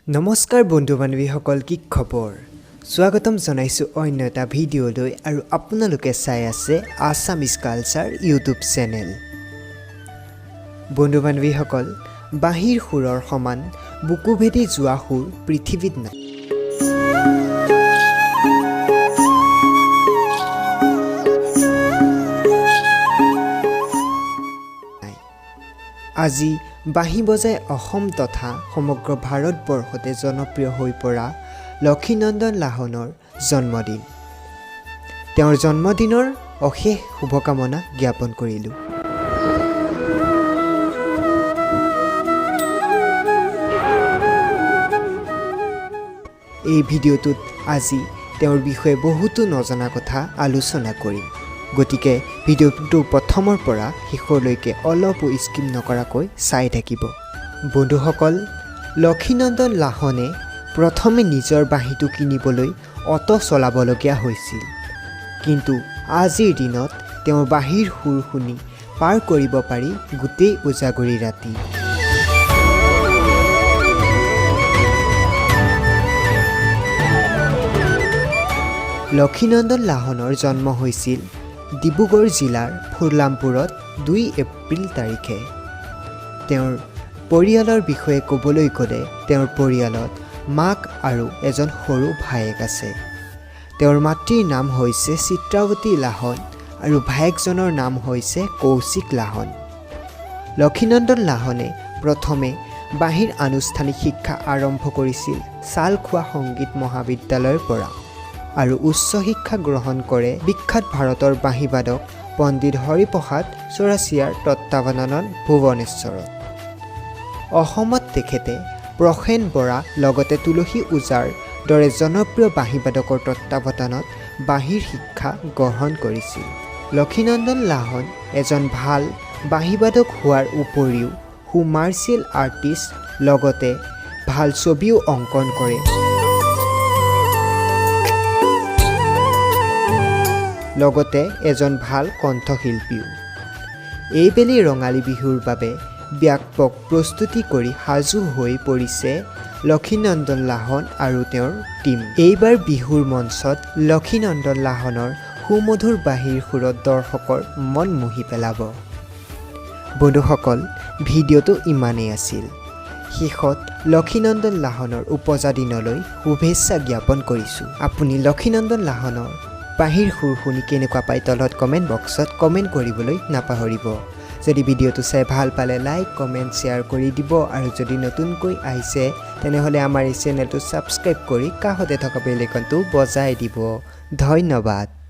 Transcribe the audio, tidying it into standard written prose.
নমস্কাৰ বন্ধু বান্ধৱীসকল, কি খবৰ? স্বাগতম জনাইছোঁ অন্য এটা ভিডিঅ'লৈ আৰু আপোনালোকে চাই আছে আছামিজ কালচাৰ ইউটিউব চেনেল। বন্ধু বান্ধৱীসকল, বাঁহীৰ সুৰৰ সমান বুকু ভেদি যোৱা সুৰ পৃথিৱীত নাই। আজি বাঁহী বজাই অসম তথা সমগ্ৰ ভাৰতবৰ্ষতে জনপ্ৰিয় হৈ পৰা লক্ষীনন্দন লাহনৰ জন্মদিন। তেওঁৰ জন্মদিনৰ অশেষ শুভকামনা জ্ঞাপন কৰিলোঁ। এই ভিডিঅ'টোত আজি তেওঁৰ বিষয়ে বহুতো নজনা কথা আলোচনা কৰিম, গতিকে ভিডিঅ'টো প্ৰথমৰ পৰা শেষলৈকে অলপো স্কিপ নকৰাকৈ চাই থাকিব। বন্ধুসকল, লক্ষীনন্দন লাহনে প্ৰথমে নিজৰ বাঁহীটো কিনিবলৈ অ'টো চলাবলগীয়া হৈছিল, কিন্তু আজিৰ দিনত তেওঁৰ বাঁহীৰ সুৰ শুনি পাৰ কৰিব পাৰি গোটেই উজাগৰী ৰাতি। লক্ষীনন্দন লাহনৰ জন্ম হৈছিল ডিব্ৰুগড় জিলাৰ ফুৰলামপুৰত 2 এপ্ৰিল তাৰিখে। তেওঁৰ পৰিয়ালৰ বিষয়ে ক'বলৈ গ'লে তেওঁৰ পৰিয়ালত মাক আৰু এজন সৰু ভায়েক আছে। তেওঁৰ মাতৃৰ নাম হৈছে চিত্ৰাৱতী লাহন আৰু ভায়েকজনৰ নাম হৈছে কৌশিক লাহন। লক্ষীনন্দন লাহনে প্ৰথমে বাঁহীৰ আনুষ্ঠানিক শিক্ষা আৰম্ভ কৰিছিল চালখোৱা সংগীত মহাবিদ্যালয়ৰ পৰা আৰু উচ্চ শিক্ষা গ্ৰহণ কৰে বিখ্যাত ভাৰতৰ বাঁহীবাদক পণ্ডিত হৰিপ্ৰসাদ চৌৰাছিয়াৰ তত্ত্বাৱধানত ভুৱনেশ্বৰত। অসমত তেখেতে প্ৰসেন বৰা লগতে তুলসী ওজাৰ দৰে জনপ্ৰিয় বাঁহীবাদকৰ তত্ত্বাৱধানত বাঁহীৰ শিক্ষা গ্ৰহণ কৰিছিল। লক্ষীনন্দন লাহন এজন ভাল বাঁহীবাদক হোৱাৰ উপৰিও সু মাৰ্চিয়েল আৰ্টিষ্ট, লগতে ভাল ছবিও অংকন কৰে। লগতে এজন ভাল কণ্ঠশিল্পীও। এইবেলি ৰঙালী বিহুৰ বাবে ব্যাপক প্ৰস্তুতি কৰি সাজু হৈ পৰিছে লক্ষীনন্দন লাহন আৰু তেওঁৰ টীম। এইবাৰ বিহুৰ মঞ্চত লক্ষীনন্দন লাহনৰ সুমধুৰ বাঁহীৰ সুৰত দৰ্শকৰ মন মুহি পেলাব। বন্ধুসকল, ভিডিঅ'টো ইমানেই আছিল। শেষত লক্ষীনন্দন লাহনৰ ওপজা দিনলৈ শুভেচ্ছা জ্ঞাপন কৰিছোঁ। আপুনি লক্ষীনন্দন লাহনৰ বাঁহীৰ সুৰ শুনি কেনেকুৱা পায়, তলত কমেণ্ট বক্সত কমেণ্ট কৰিবলৈ নাপাহৰিব। যদি ভিডিঅ'টো চাই ভাল পালে লাইক, কমেণ্ট, শ্বেয়াৰ কৰি দিব আৰু যদি নতুনকৈ আহিছে, তেনেহ'লে আমাৰ এই চেনেলটো ছাবস্ক্ৰাইব কৰি কাষতে থকা বেল আইকনটো বজাই দিব। ধন্যবাদ।